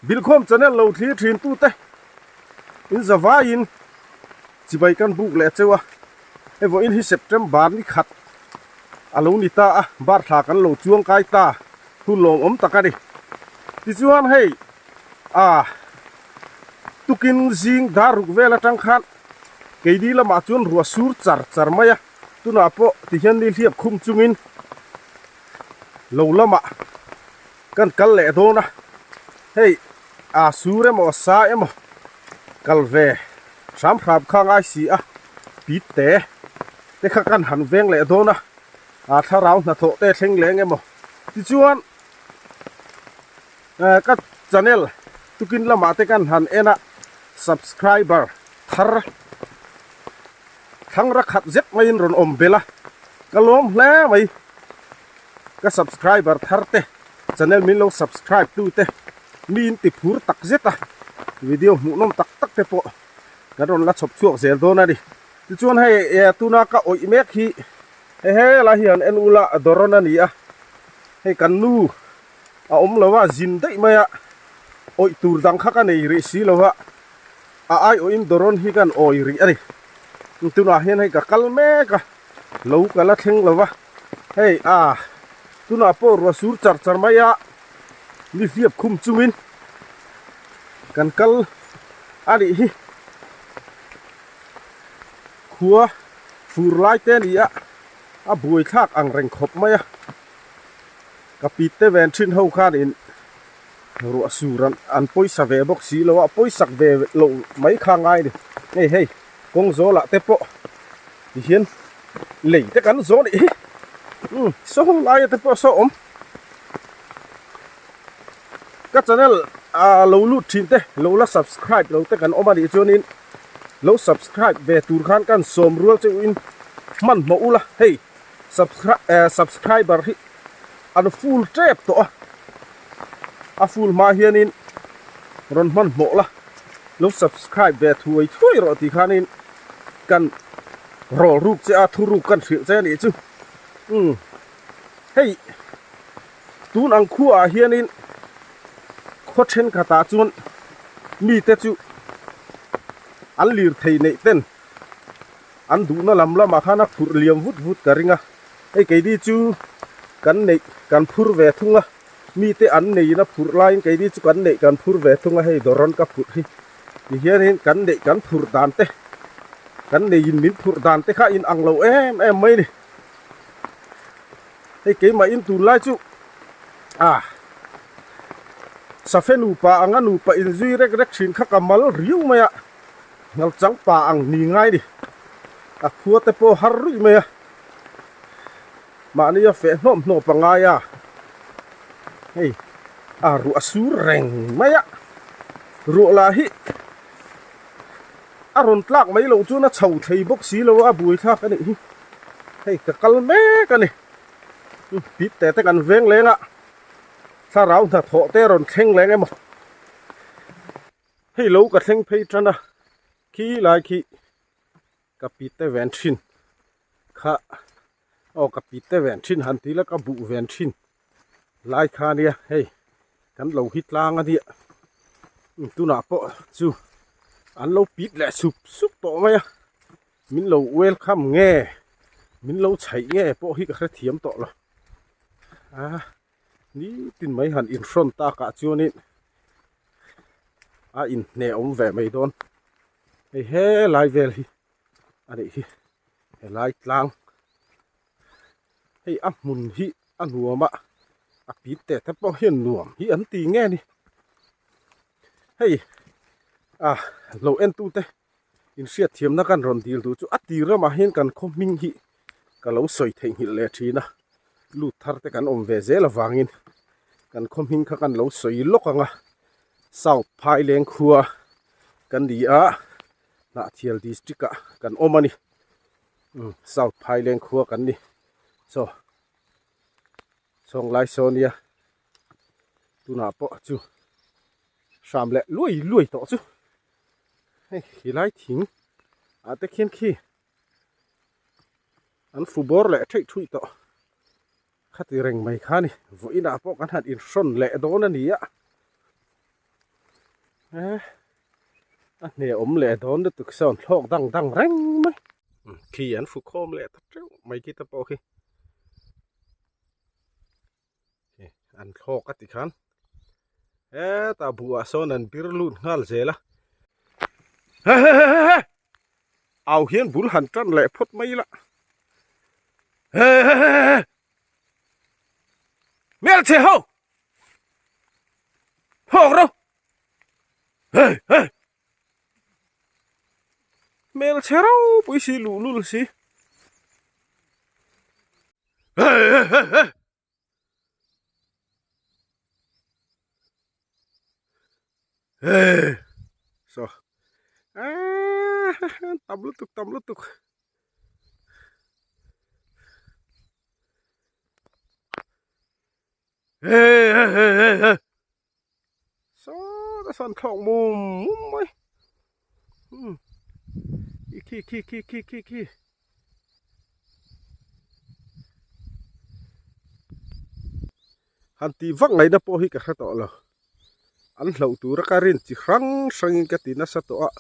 Bilkhawm channel lo thlir thin tute in zavaiin chibai kan buk leh cheu a, hei vawiin hi September ni khat a lo ni ta a, bar thla kan lo chuang kai ta hun lawmawm tak a ni. Tichuan hei ah tukin zing dar ruk vel atang khan keini lamah chuan ruah sur char char mai a, tunah pawh tihian ni hliap khum chungin lo lamah Kan kal leh dawn a, hei a sur emaw sa emaw kal ve hram hram kha ngai si a, pit te te kha kan han veng leh dawn a, a thlarau hnathawh te thleng leng emaw tichuan ka channel tukin lamah te kan han en a, subscriber thar thlangra khat zet maiin rawn awm belh a, ka lawm hle mai. Ka subscriber thar te, channel min lo subscribe tu te, mi in ti phur tak zet a, video hmuhnawm tak tak te pawh kan rawn la chhawp chhuak zel dawn a ni. Tichuan hei tuna ka awih mek hi hei helai hi han en ula Doron a ni a, hei kan nu a awm lo a, zin daih mai a, awih tur dang kha ka nei rih si lo a, a aiawhin Doron hi kan awih rih a ni. Tunah hian hei ka kal mek a, lo ka la thleng lo va. Hei a tunah pawh ruah sur char char mai a ni hliap khum chungin kan kal a nih hi khua fur lai te a ni a a buai thlak ang reng khawp mai a ka pit te ven thin ho khanin ruah sur an an pawisa ve bawk si lo a pawisak ve loh mai kha ngai a ni hei hei kawng zawlah te pawh tihian lei te kan zawh nih hi umm saw laia te pawh saw awm ka channel ah lo lut thin te lo la subscribe lo te kan awm a nih chuanin lo subscribe ve tur khan kan sawm rual cheu in hmanhmawh ula hei subscriber hi an full tep tawh a a full hma hianin rawn hmanhmawh la lo subscribe ve thuai thuai rawh tih khanin kan rawl ruk che a thu ruk kan hrilh che a nih chu umm hei tun ang khuaah hianin khaw thenkhatah chuan mite chu an lirthei neih ten An duhna lam lamah khan a phurh liam vut vut ka ring a, hei keini chu kan neih kan phur ve thung a, mite an neiin a phurh laiin keini chu kan neih kan phur ve thung a, hei dawrawn ka phurh hi tihianin kan neih kan phurh dan te kan neiin min phurh dan te kha a inang lo em em mai a ni. Hei keimahin tunlai chu ah safe nupa anga nupa inzui rek rek thin kha ka mal riau mai a. Ngal chang pa ang ni ngai ni. A khua te pawh har ruih mai a. Mahni a feh hnawp hnawp a ngai a. Hei a ruah sur reng mai a. Ruah lah hi a rawn tlak mai loh chuan a chho thei bawk si lo a, a buai thlak a nih hi. Hei ka kal mek a ni. Pit te te kan veng leng a. Thlarau hnathawh te rawn thleng leng emaw. Hei lo ka thleng phei tan a, khi lai khi ka pit te ven thin kha aw ka pit te ven thin han tih la ka buh ven thin lai kha nia hei kan lo hi tlang a nia tunah pawh chu an lo pit leh sup sup tawh mai a min lo welcome nge min lo chhaih nge pawh hi ka hrethiam tawh lo a nitin mai han inhrawn takah chuanin a inhneh awm ve mai dawn hei helai vel hi a nih hi helai tlang hei a hmun hi a nuam a a pit teh te pawh hian nuam hi an ti nge ni hei a lo en tu te inhriat thiamna kan rawn dil duh chu a tir ramah hian kan khaw hming hi ka lo sawi theihnghilh leh thin a lut thar te kan awm ve zel avangin kan khaw hming kha kan lo sawi lawk ang a south phaileng khua kan ni a Hnahthial district ah kan awm a ni umm south phaileng khua kan ni chaw sawnglai saw nia tunah pawh chu hram leh luai luai tawh chu. Hei helai thing ah te khian khi an fu bawr leh theih thuih tawh khati reng mai kha ni vawiinah pawh kan han inhrawn leh dawn a ni a. A hne awm leh dawn lutuk sawn thlawk dang dang reng mai. Khi an fu khawm leh ta teuh mai khi te pawh khi. An thlawk a ti khan. Hetah buhah sawn an bir lut nghal zel a. Hehehehe! Au hian bul han tan leh phawt mai ila. Hehehehe! Hmelchhe ho! Thawk ro! Hey! Hey! Hmelchhe ropui si luhlul si. Hey! Hey! Hey! Hey! Hey! So. Ah, tam lutuk, tam lutuk. Hey, hey, hey, hey, hey. So, ta san thlawk mum mum mai. Hmm. Khi, khi, khi, khi, khi, khi. Han tih vak ngaihna pawh hi ka hre tawh lo. An hlauh tura ka rin chi hrang hrangin ka ti nasa tawh a.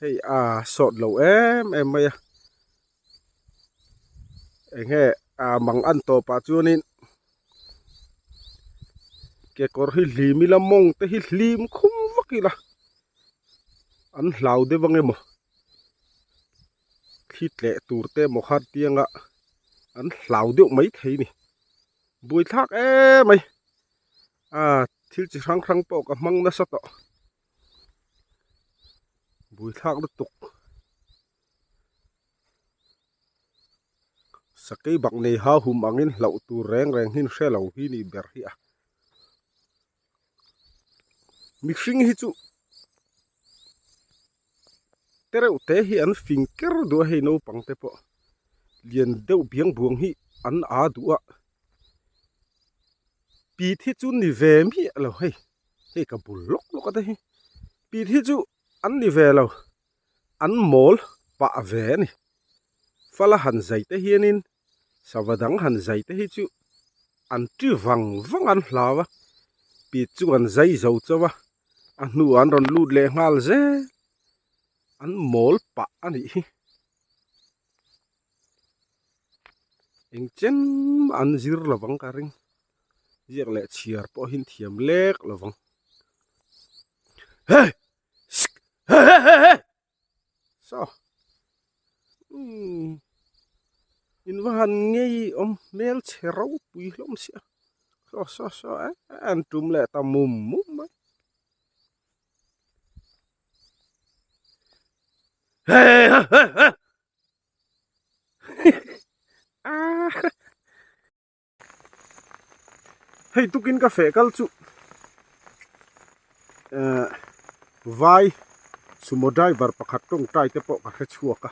Hei a sawt lo em em mai a. Eng nge a mang an tawpah chuanin kekawr hi hlim ila mawng te hi hlim khum vak ila an hlau deuh ang emaw. Thli tleh tur te emaw kha tianga an hlau deuh mai thei ni. Buaithlak em mai. Ah thil chi hrang hrang pawh ka hmang nasa tawh. Buaithlak lutuk. Sakei bak nei ha hum angin hlauh tur reng reng hin hre lo hi ni ber hi a. Mihring hi chu tereuh te hi an fing ker duh a hei naupang te pawh lian deuh biang buang hi an a duh a pit hi chu ni ve miah lo hei hei ka bul lawk lawk a te hi pit hi chu an ni ve lo an mawl pah ve a ni fala han zai te hianin sava dang han zai te hi chu an ti vang vang an hlau a pit chu an zai zo chauh a. A hnuah an rawn lut leh nghal zel an mawl pah a nih hi engchen mah an zir lovang ka ring ziak leh chhiar pawh hi an thiam lek lovang hey hey hey hey hey saw umm in va han ngei awm hmel chhe ropui hlawm sia saw saw saw eh an tum leh ta mum mum mai hey hey hey hey ah Hei tukin ka feh kal chu eh vai sumo driver pakhat tawngtai te pawh ka hre chhuak a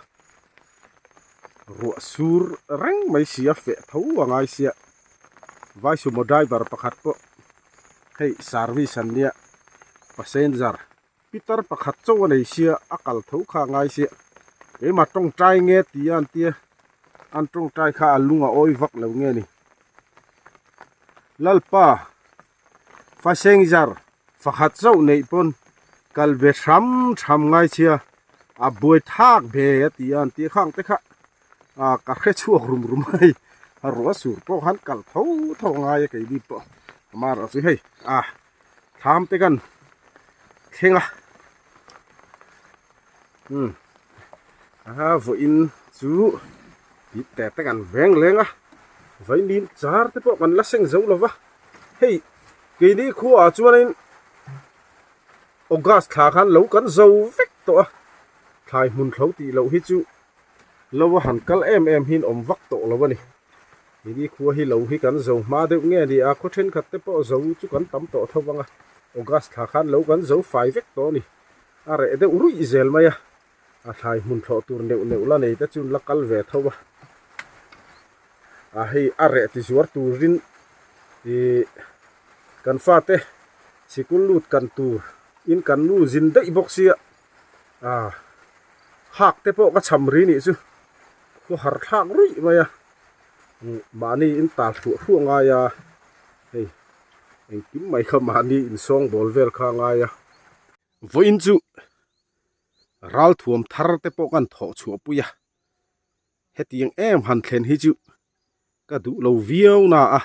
ruah sur reng mai si a feh tho a ngai sia vai sumo driver pakhat pawh hei service an nia passenger Pitar pakhat chauh a nei sia a kal tho kha a ngai sia keimah tawngtai nge tia an tia an tawngtai kha a lung a awi vak lo nge ni Lalpa Fasengzar pakhat chauh neih pawn kal ve hram hram ngai sia a buai thak ve a ti a an tia khang te kha ah ka hre chhuak rum rum a hei a ruah sur pawh khan kal tho tho a ngai a keini pawh amaherawh chu hei ah. Thlam te kan thleng a umm a vawiin chu tih te te kan veng leng a vaimim char te pawh kan la seng zo lo va hei keini khuaah chuanin August thla khan lo kan zo vek tawh a thlai hmun thlo tih loh hi chu lo a han kal em em hi an awm vak tawh lo a ni. Keini khua hi lo hi kan zo hma deuh nge ni a, khaw thenkhat te pawh zo chu kan tam tawh tho vang a, August thla khan lo kan zo fai vek tawh a ni. A reh deuh ruih zel mai a, a thlai hmun thlawh tur neuh neuh la nei te chu la kal ve tho a. A hei a reh ti zuar turin ih kan fate sikul lut kan tur in kan nu zin daih bawk sia ah hak te pawh ka cham ri nih chu khaw har thlak ruih mai a. Mahni in tal hruah hruah ngai a, hei engkim mai kha mahni in sawng bawl vel kha a ngai a. Vawiin chu ralthuam thar te pawh kan thawh chhuah pui a, hetiang em han thlen hi chu ka duh lo viau na a,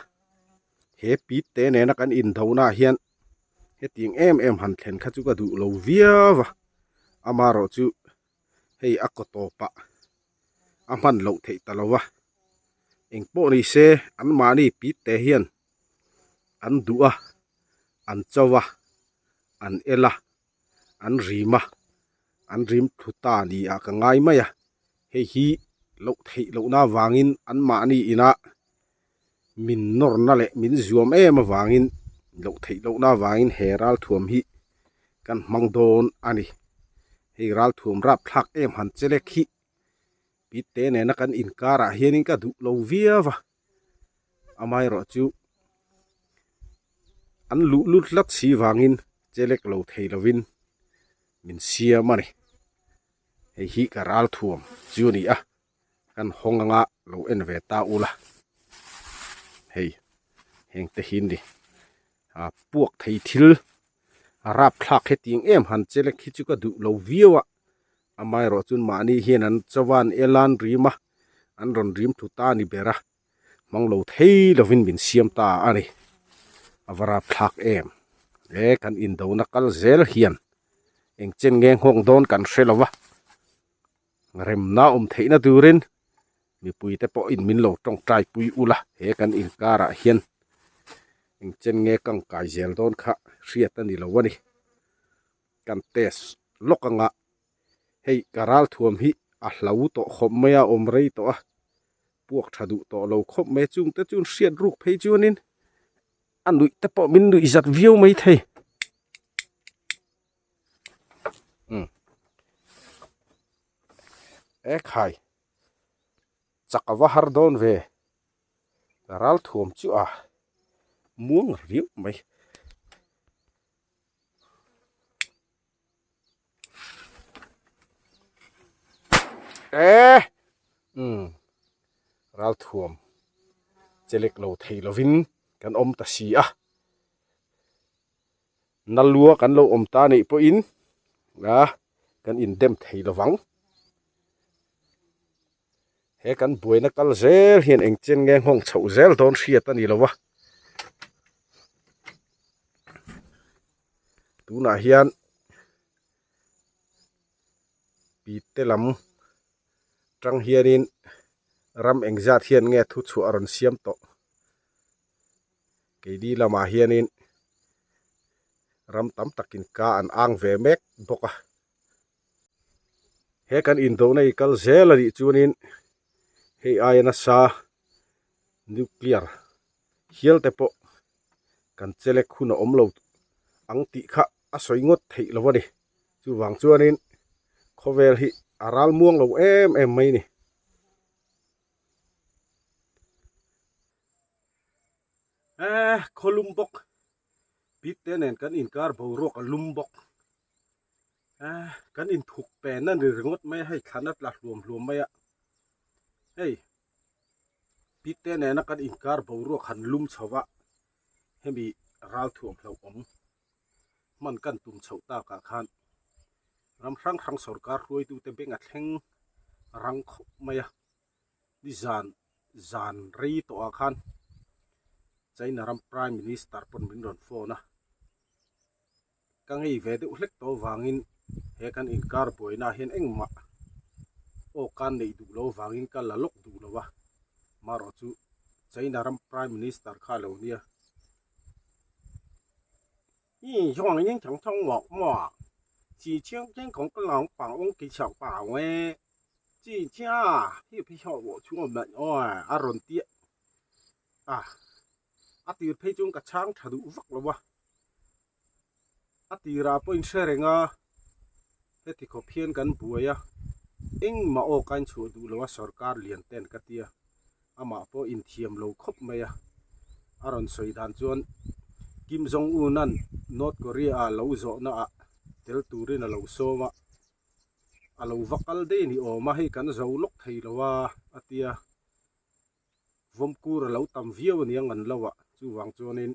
he pit te nena kan indo na ah hian hetiang em em han thlen kha chu ka duh lo viau a, amaherawh chu hei a kaw tawpah a hman loh theih ta lo va, engpawh ni se anmahni pit te hian an duh a, an cho a, an el a, an rim a, an rim thlu ta ni ah ka ngai mai a, hei hi loh theih lohna avangin anmahni inah min nawrna leh min zuam em avangin loh theih lohna avangin he ralthuam hi kan hmang dawn a ni, hei ralthuam rapthlak em han che lek hi Pitte nena kan inkarah hianin ka duh lo viau a, amaherawhchu an luh lut hlat si vangin che lek lo thei lovin min siam a ni. Hei hi ka ralthuam chu a ni a, kan hawng anga lo en ve ta ula, hei hengte hi ni a puak thei thil a rapthlak hetiang em han che lek hi chu ka duh lo viau a. Amaherawh chuan mahni hian an chawan el a an rim a, an rawn rim thu ta a ni ber a, hmang lo thei lovin min siam ta a ni. A va rapthlak em! E kan indona kal zel hian eng chen nge nghawng dawn kan hre lo va, remna awm theihna turin mipuite pawhin min lo tawngtai pui ula, he kan inkarah hian eng chen nge kangkai zel dawn kha hriat a ni lo a ni. Kan test lawk anga hei ka ralthuam hi a hlo tawh khawp mai a, awm rei tawh a, puak tha duh tawh lo khawp mai a, chungte chuan hriat ruk phei chuanin a nuih te pawh min nuih zat viau mai thei. Umm ekhai chak a va har dawn ve ka ralthuam chu a muang riau mai. Eh umm ralthuam chelek lo thei lovin kan awm ta si a nalua kan lo awm ta anih pawhin a kan indem thei lovang he kan buaina kal zel hian eng chen nge nghawng chhoh zel dawn hriat a ni lo va tunah hian pite lam tang hianin ram engzat hian nge thu chhuah a rawn siam tawh keini lamah hianin ram tam takin ka an ang ve mek bawk a. He kan indona i kal zel a nih chuanin hei aia nasa nuclear hial te pawh kan chelek hun a awm lo ang tih kha a sawi ngawt theih lo a ni. Chuvang chuanin khawvel hi a ral muang lo em em mai a ni. Eh khawlum bawk bikte nen kan inkar boruak a lum bawk. Eh kan inthuk pen a ni ringawt mai a hei thlan a tla hluam hluam mai a hei pite nena kan inkar boruak han lum chho va hemi ralthuam hlauhawm hman kan tum chhoh takah khan ram hrang hrang sorkar hruaitute beng a thleng rang khawp mai a nizan zan rei tawhah khan China ram prime minister pawn min rawn phone a. Ka ngei ve deuh hlek tawh vangin he kan inkar buaina hian engmah aw ka neih duh lo vangin ka la lawk duh lo a, marawh chu China ram Prime Minister kha a lo nia. A rawn ti a, a tir phei chuan ka chhang tha duh vak lo a. A tirah pawh in hre reng a, heti khawp hian kan buai a, engmah aw ka inchhuah duh lo a sorkar lian ten ka tia, amah pawh inthiam lo khawp mai a, a rawn sawi dan chuan Kim Jong Un an North Korea ah lo zawhna ah tel turin a lo sawm a, a lo va kal daih ni awm a, hei kan zo lawk thei lo a, a tia, vawmkur a lo tam viau aniang an lo ah, chuvang chuanin.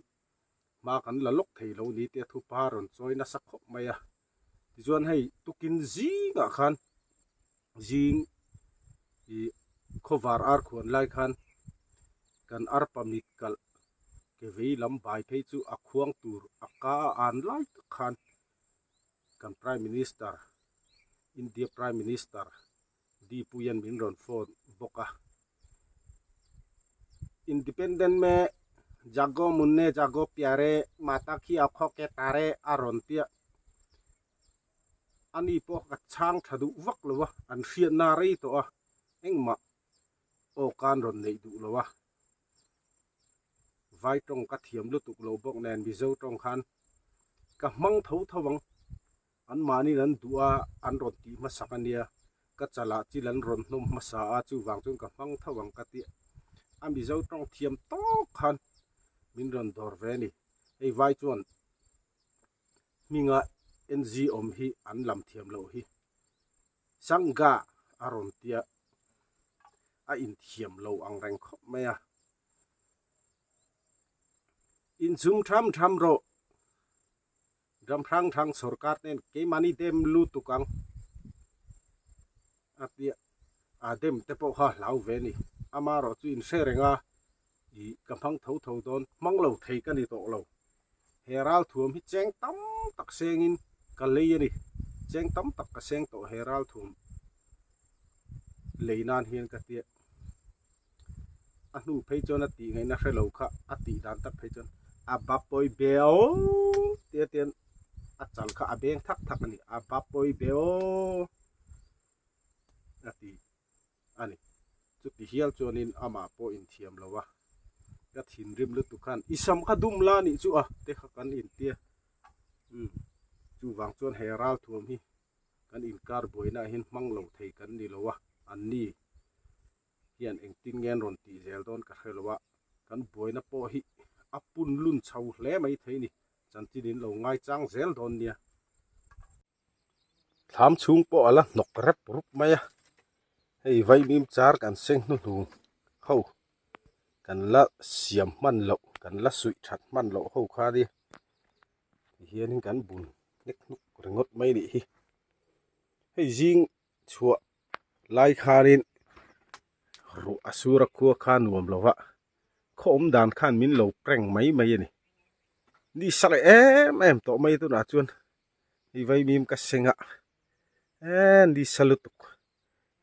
hma kan la lawk thei lo ni tia thupa rawn chawi nasa khawp mai a. Tichuan hei tukin zingah khan zing ih khawvar ar khuan lai khan kan arpa mit kalh ke vei lam bai phei chu a khuang tur a ka a an lai tak khan kan Prime Minister India Prime Minister Dipuian min rawn phone bawk a. Independent me Jago Munne Jago Pyare Mata Ki Aakho Ke Tare a rawn tia. Ani pawh ka chhang tha duh vak lo a, an hriatna rei tawh a, engmah aw kan rawn neih duh lo a. Vai tawng ka thiam lutuk lo bawk nen Mizo tawng khan ka hmang tho tho ang. An mahniin an duh a, an rawn tih hmasak a nia. Ka chalah chil an rawn hnawm hmasa a, chuvang chuan ka hmang tho ang ka ti. A Mizo tawng thiam tawk khan min rawn dawr ve a ni. Hei vai chuan hminga NG awm hi an lam thiam loh hi. Sangha a rawn tia a inthiam lo ang reng khawp mai a. Inchhung tham tham rawh. Ram hrang hrang sorkar ten keimahni dem lutuk ang a tia a dem te pawh kha hlau ve a ni. Amaherawh chu in hre reng a ih ka hmang tho tho dawn hmang lo thei ka ni tawh lo. He ralthuam hi cheng tam tak sengin ka lei a ni. Cheng tam tak ka seng tawh he ralthuam lei nan hian ka tia. A hnu phei chuan a tih ngaihna hre lo kha a tih dan tak phei chuan a ba pawi be aw tia tian a chal kha a beng thak thak a ni a ba pawi be aw a ti a ni chuti hial chuanin amah pawh inthiam lo a ka thinrim lutuk khan i sam kha dum la nih chu a te kha kan intia umm chuvang chuan he ralthuam hi kan inkar buaina ah hian hmang lo thei kan ni lo a an ni. hian engtin nge an rawn tih zel dawn ka hre lo a, kan buaina pawh hi a pun lun chho hle mai thei ni, chanchin in lo ngaichang zel dawn nia. Thlam chhung pawh a la hnawk rep rup mai a, hei vaimim char kan seng hnuhnung ho kan la siam hman loh kan la suih that hman loh ho kha nia tihianin kan bun nek hnuk ringawt mai nih hi, hei zing chhuah lai khanin ruah a sur a khua kha nuam lo va khaw awm dan khan min lo prank mai mai a ni ni sa leh em em tawh mai tunah chuan hei vaimim ka seng a eee ni sa lutuk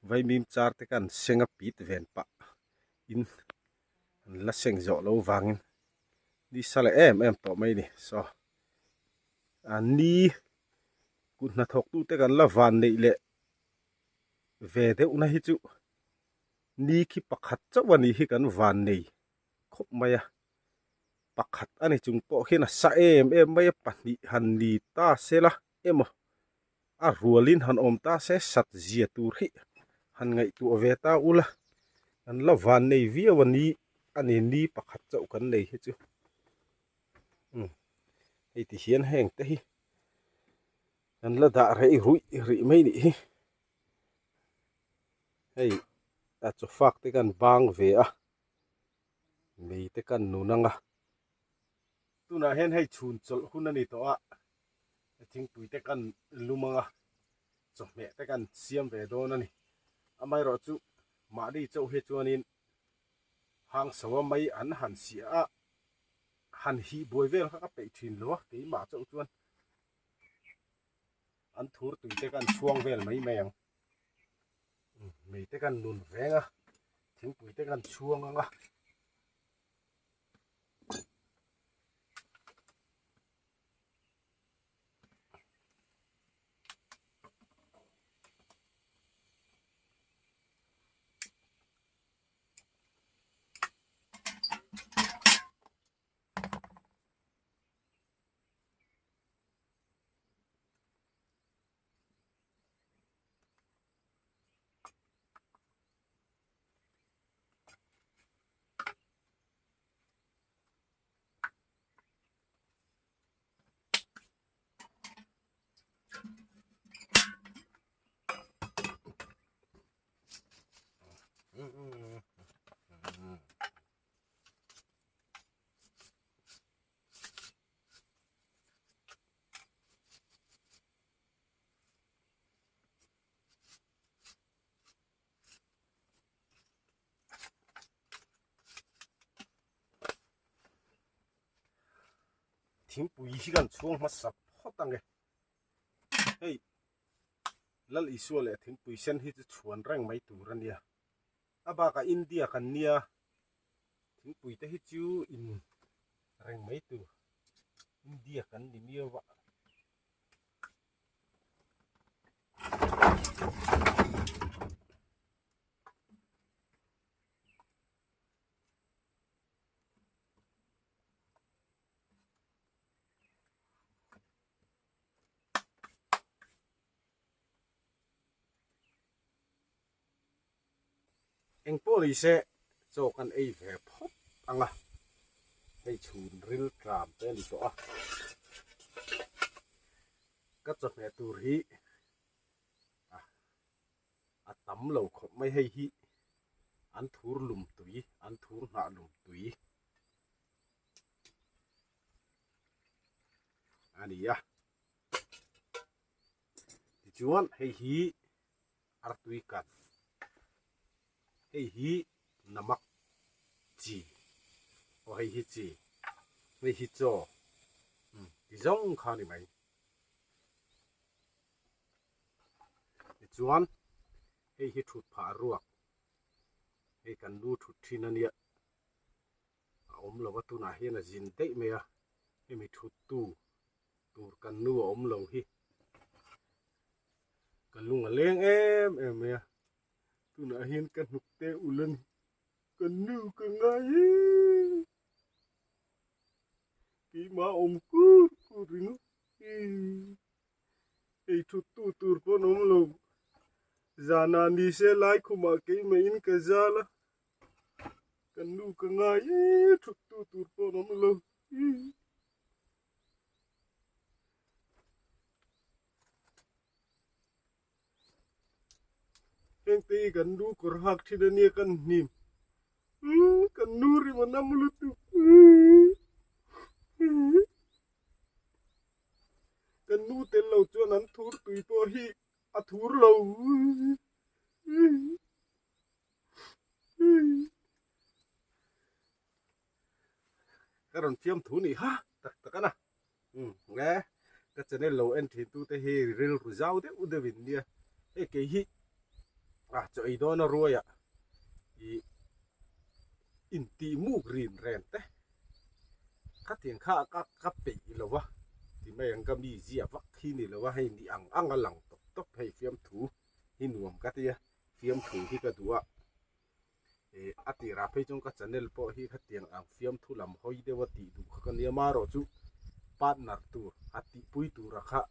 vaimim char te khan seng a pit ven pah in an la seng zawh lo vangin ni sa leh em em tawh mai a ni saw a ni kut hnathawk tute kan la van neih leh ve deuh na hi chu ni khi pakhat chauh a nih hi kan van nei khawp mai a pakhat a ni chung pawh khian a sa em em mai a pahnih han ni ta se la emaw a rualin han awm ta se sat zia tur hi han ngaihtuah ve ta ula kan la van nei viau a ni a ni ni pakhat chauh kan nei hi chu umm hei ti hian heng te hi kan la dah rei ruih rih mai nih hi hei a chaw fak te kan bang ve a mei te kan nun ang a tunah hian hei chhun chawlh hun a ni tawh a thingpui te kan lum ang a chawhmeh te kan siam ve dawn a ni amaherawh chu mahni chauh hi chuanin hang so a mai an han siah a han hih buai vel kha ka peih thin lo a keimah chauh chuan an thur tui te kan chhuang vel mai mai ang mei te kan nun veng a thingpui te kan chhuang ang a. Thingpui hi kan chhuang hmasa phawt ange. Hei Lal Isua leh thingpui sen hi chu chhuan reng mai tur a nia. A bakah India kan nia thingpui te hi chu in reng mai tur India kan ni miau a. Eng pawh ni se chaw kan ei ve phawt ang a, hei chhun ril tlam te a ni tawh a, ka chawhmeh tur hi a tam lo khawp mai hei hi an thur lum tui an thur nghah lum tui a ni a tichuan hei hi artui kan hei hi namak chi aw hei hi chi hei hi chaw ti zawng kha a ni mai. Tichuan hei hi thut phah ruak hei kan lu thut thin a nia a awm lo a tunah hian a zin daih mai a hemi thut tu tur kan nu a awm lo hi ka lung a leng em em mai a tunah hian ka hnuk te ulh a ni kan nu ka ngai em. Keimah awm kur kur ringawt ei thut tu tur pawh an awm lo zanah ni se lai khumah keimah in ka zal a kan nu ka ngai e thut tu tur pawh an awm lo Hengte hi kan lu kawr hak thin a nia kan hnim umm kan nu rim a nam lutuk kan nu tel lo chuan an thur tui pawh hi a thur lo ka rawn fiam thu nih ha tak tak a na. Umm nge ka channel lo en thin tu te hi rilru zau deuh deuh in nia hei kei hi ah chaw ei dawn a ruai ah ih intih muk rin ren te khatiang kha ka ka peih lo va ti mai ang ka mi zia vak hi ni lo va hei ni ang ang a lang tawp tawp hei fiamthu hi nuam ka tia fiamthu hi ka duh a. Ih a tirah phei chuan ka channel pawh hi khatiang ang fiamthu lam hawi deuh a tih duh kha ka nia marawh chu partner tur a tihpui tura kha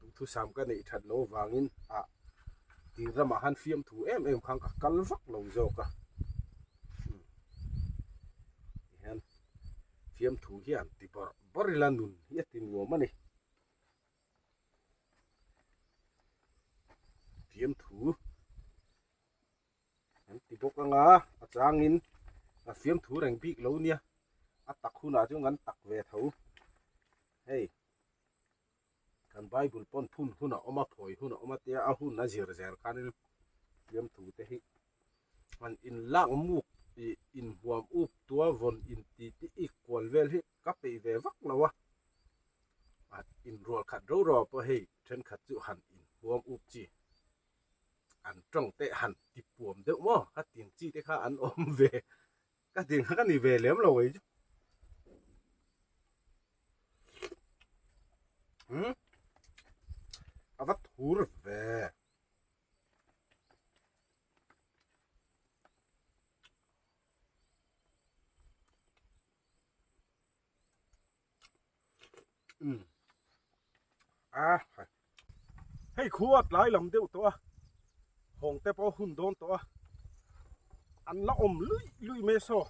duhthusam ka neih that loh avangin ah tir lamah khan fiamthu em em khan ka kal vak lo zawk a tihian fiamthu hian ti bawrh bawrh ila nun hi a ti nuam a ni fiamthu. An ti bawk anga a changin a fiamthu reng bik lo nia a tak hunah chuan kan tak ve tho hei kan bible pawn phun hun a awm a phawi hun a awm a tia a hun a zir zel khanin fiamthu te hi han inlak muk ih inhuam up tua vawn inti te ik kual vel hi ka peih ve vak lo a a inrual khat ro ro pawh hei thenkhat chu han inhuam up chi. an tawng te han ti puam deuh maw ka tin chi te kha an awm ve ka tin kha ka ni ve lem lo ei chu hmm a va thur ve Um a hei khu a tlai lam deuh tawh a hawng te pawh hun dawn tawh a an la awm luih luih mai saw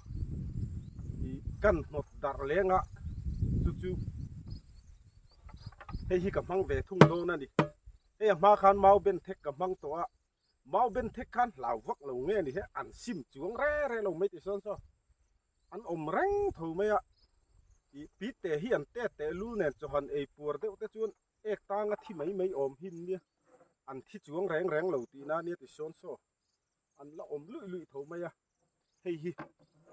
ih kan hnawt darh leng a chu chu hei hi ka hmang ve thung dawn a ni hei a hma khan mau ben thek ka hmang tawh a mau ben thek khan hlau vak lo nge ni he an sim chuang re re lo mai ti sawn saw. An awm reng tho mai a, ih pi te hi an tet teh lul nen chaw han ei puar deuh te chuan ek tanga thi mai mai awm hin nia, an thi chuang reng reng lo tihna ania ti sawn saw an la awm luih luih tho mai a, hei hi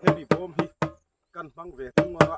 hemi bawm hi kan hmang ve thung anga.